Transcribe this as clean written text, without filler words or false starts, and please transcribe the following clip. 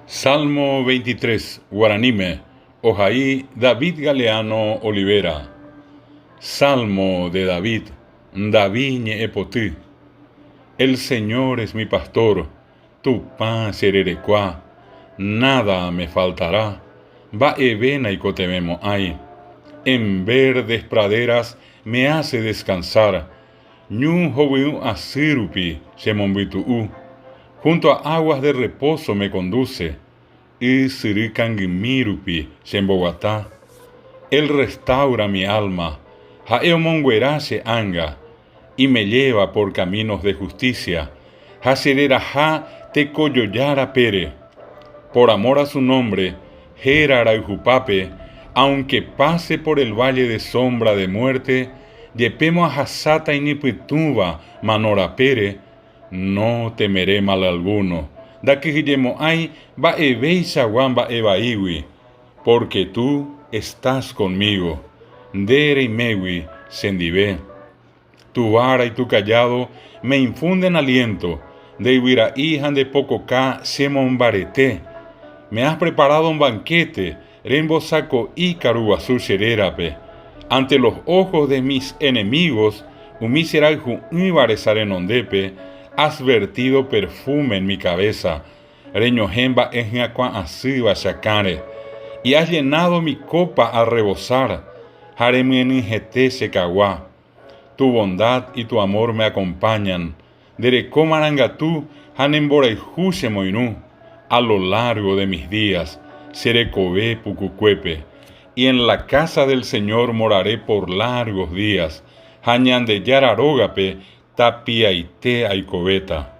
Salmo 23, guaraníme, ohai David Galeano Olivera. Salmo de David, David ñe'ẽpoty. El Señor es mi pastor, Tupã che rerekua, nada me faltará, mba'eve naikotevẽmo'ãi. En verdes praderas me hace descansar, ñu hovyũ asy rupi chemombytu'u. Junto a aguas de reposo me conduce, y syry kangymi rupi chemboguata. Él restaura mi alma, ha'e omonguera che ánga, y me lleva por caminos de justicia, ha chereraha tekojoja rapére. Por amor a su nombre, héra rayhupápe, aunque pase por el valle de sombra de muerte, jepémo ahasáta iñypytũva mano rapére, no temeré mal alguno, ndakyhyjemo'ãi mba'eveichagua mba'e vaígui, porque tú estás conmigo, nde reimégui chendive. Tu vara y tu cayado me infunden aliento, nde yvyra'i ha nde pokoka chemombarete. Me has preparado un banquete, rembosako'i karuguasu che rérape. Ante los ojos de mis enemigos, umi che rayhu'ỹva resa renondépe, has vertido perfume en mi cabeza, reñohẽ mba'e hyakuã asýva che akãre. Y has llenado mi copa a rebosar, ha remyenyhẽte che kagua. Tu bondad y tu amor me acompañan, nde reko marangatu ha ne mborayhu chemoirũ, a lo largo de mis días, che rekove pukukuépe. Y en la casa del Señor moraré por largos días, ha Ñandejára rógape tapiaite aikovéta.